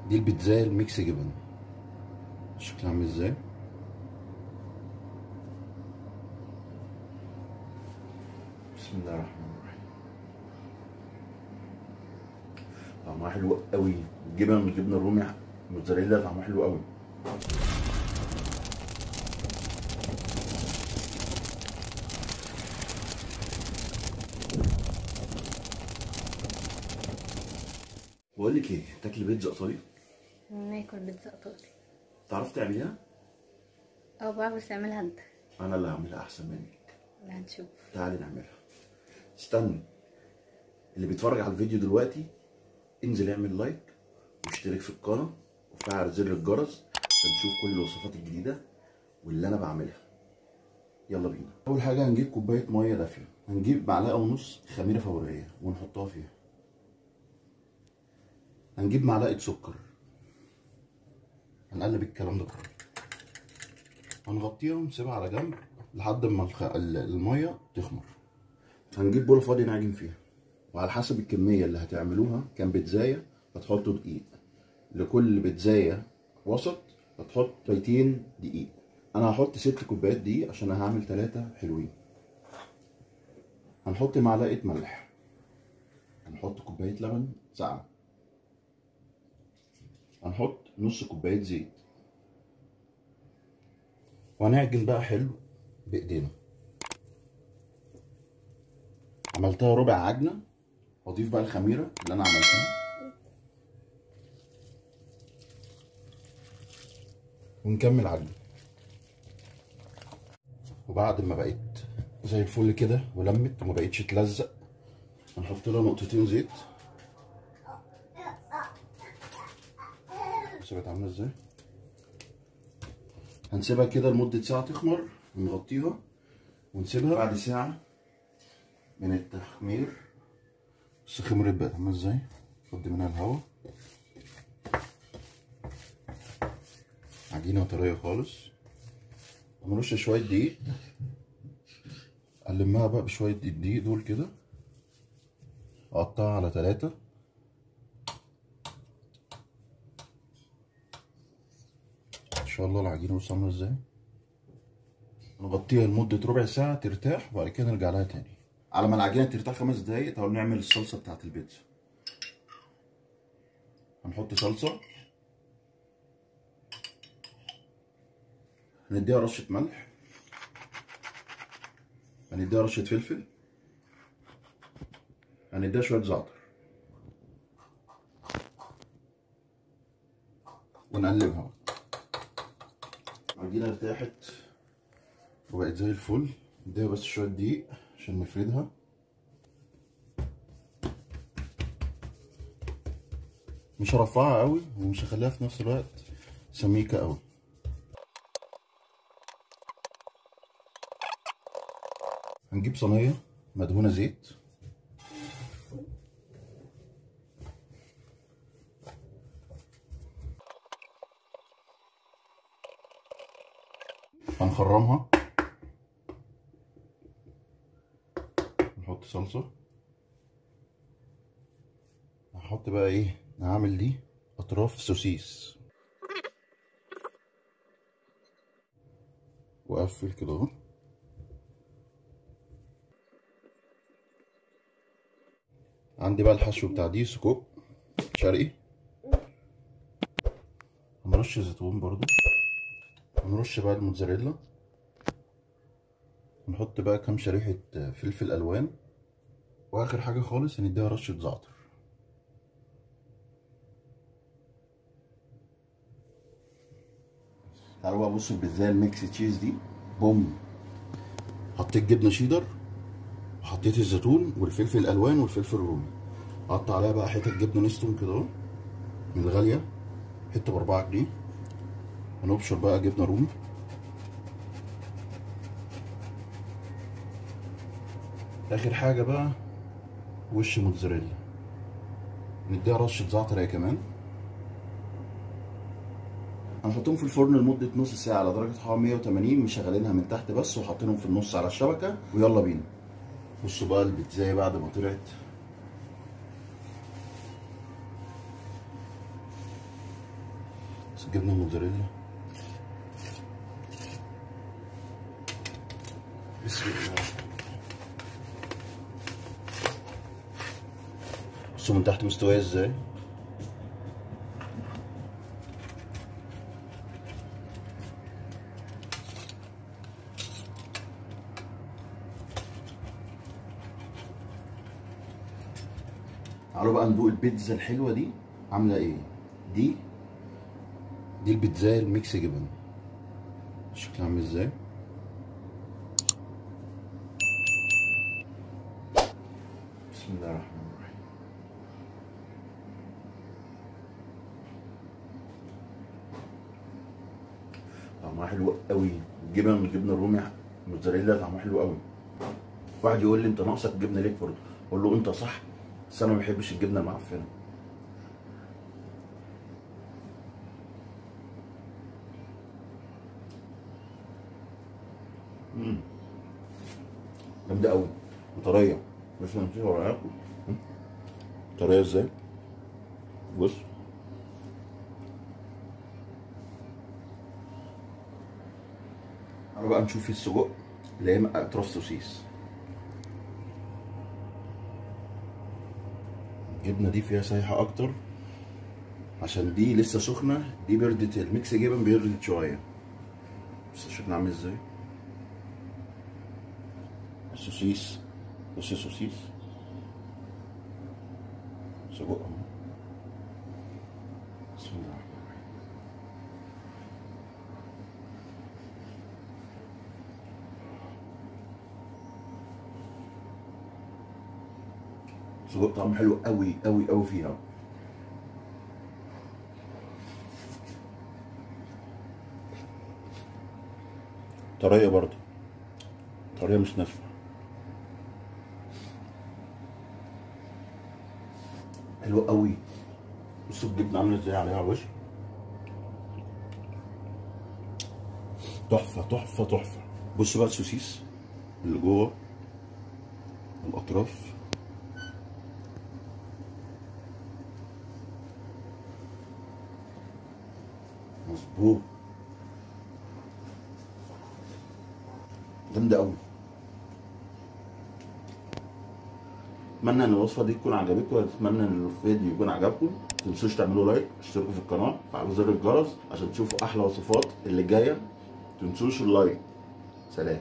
دي البيتزاية ال mix جبن، شكلها عامل ازاي. بسم الله الرحمن الرحيم. طعمها حلو قوي، الجبن والجبنه الرومي موتزاريلا طعمها حلو قوي. بقول لك ايه، تاكلي بيتزا ايطالي؟ ناكل بيتزا ايطالي. تعرف تعمليها؟ اه بعرف، بس اعملها انت. انا اللي هعملها احسن منك. هنشوف. تعالي نعملها. استني، اللي بيتفرج على الفيديو دلوقتي انزل اعمل like واشترك في القناة وفعل زر الجرس عشان تشوف كل الوصفات الجديدة واللي انا بعملها. يلا بينا. اول حاجة هنجيب كوباية مية دافية، هنجيب معلقة ونص خميرة فورية ونحطها فيها. هنجيب معلقة سكر، هنقلب الكلام ده كله، هنغطيها ونسيبها على جنب لحد ما المية تخمر. هنجيب بوله فاضية نعجن فيها، وعلى حسب الكمية اللي هتعملوها كام بيتزايه هتحطوا دقيق. لكل بيتزايه وسط هتحط 2 دقيق. انا هحط 6 كوبايات دقيق عشان انا هعمل 3 حلوين. هنحط معلقه ملح، هنحط كوباية لبن ساقعه، هنحط نص كوباية زيت، وهنعجن بقى حلو بايدينا. عملتها ربع عجنه، واضيف بقى الخميره اللي انا عملتها، ونكمل عجن. وبعد ما بقت زي الفل كده ولمت وما بقتش تلزق، هنحط لها نقطتين زيت. بصوا بقت عامله ازاي. هنسيبها كده لمدة ساعة تخمر، ونغطيها ونسيبها بعد ساعة من التخمير. بس خمرت بقت عامله ازاي، فضي منها الهواء. عجينه طرية خالص. هنرش شوية دقيق، ألمها بقى بشوية الدقيق دول كده، اقطعها على 3. ان شاء الله العجينة بص عامله ازاي. نغطيها لمدة ربع ساعة ترتاح، وبعد كده نرجع لها تاني. على ما العجينة ترتاح 5 دقايق تعالوا نعمل الصلصه بتاعت البيتزا. هنحط صلصه، هنديها رشه ملح، هنديها رشه فلفل، هنديها شوية زعتر، ونقلبها. العجينة ارتاحت وبقت زي الفل. نديها بس شوية دقيق عشان نفردها. مش هرفعها قوي ومش هخليها في نفس الوقت سميكة قوي. هنجيب صينية مدهونه زيت، هنخرمها، نحط صلصة. هحط بقى ايه، هعمل دي اطراف سوسيس، واقفل كده اهو. عندي بقى الحشو بتاع دي سجق شرقي، هنرش زيتون برضو، هنرش بقى الموتزاريلا، نحط بقى كام شريحة فلفل ألوان، وآخر حاجة خالص هنديها رشة زعتر. تعالوا بقى بصوا البيتزا ال mix cheese دي بوم. حطيت جبنة شيدر، وحطيت الزيتون والفلفل الألوان والفلفل الرومي. قطع عليها بقى حتة جبنة نستون كده اهو من الغالية، حتة ب4 جنيه. هنبشر بقى جبنه رومي، اخر حاجة بقى وش موتزاريلا، نديها رشه زعتر هي كمان. هنحطهم في الفرن لمدة نص ساعة على درجه حرارة 180، مشغلينها من تحت بس وحاطينهم في النص على الشبكة. ويلا بينا. بصوا بقى البيتزايه بعد ما طلعت، جبنه موتزاريلا. بسم الله. بصوا من تحت مستوية ازاي. تعالوا بقى ندوق البيتزا الحلوة دي عامله ايه. دي البيتزا ال mix جبن، شكلها عامل ازاي. بسم الله الرحمن الرحيم. طعمها حلو قوي، الجبن الجبنة الرومي موتزاريلا طعمها حلو قوي. واحد يقول لي انت ناقصك جبنه ليكفورد، اقول له انت صح، بس انا ما بحبش الجبنة المعفنه. جامدة قوي وطريه. بس انا مش وراكم طرية ازاي. بص تعالوا بقى نشوف السجق اللي هي اطراف سوسيس. الجبنة دي فيها سايحه اكتر عشان دي لسه سخنة، دي بردت، ال mix جبن بيردت شوية. بس شكلها عامل ازاي السوسيس. بص السوسيس سجق اهو. بسم الله الرحمن الرحيم. سجق طعمه حلو قوي قوي قوي فيها. طرية برضه، طرية مش ناشفة. حلوة قوي. بصوا الجبنة عامله ازاي عليها على الوش، تحفة تحفة تحفة. بصوا بقى السوسيس اللي جوه الاطراف، مظبوط، جامدة قوي. اتمنى ان الوصفة دي تكون عجبتكم، اتمنى ان الفيديو يكون عجبكم. متنسوش تعملوا like، اشتركوا في القناة، فعلوا زر الجرس عشان تشوفوا احلى وصفات اللي جاية. متنسوش ال like. سلام.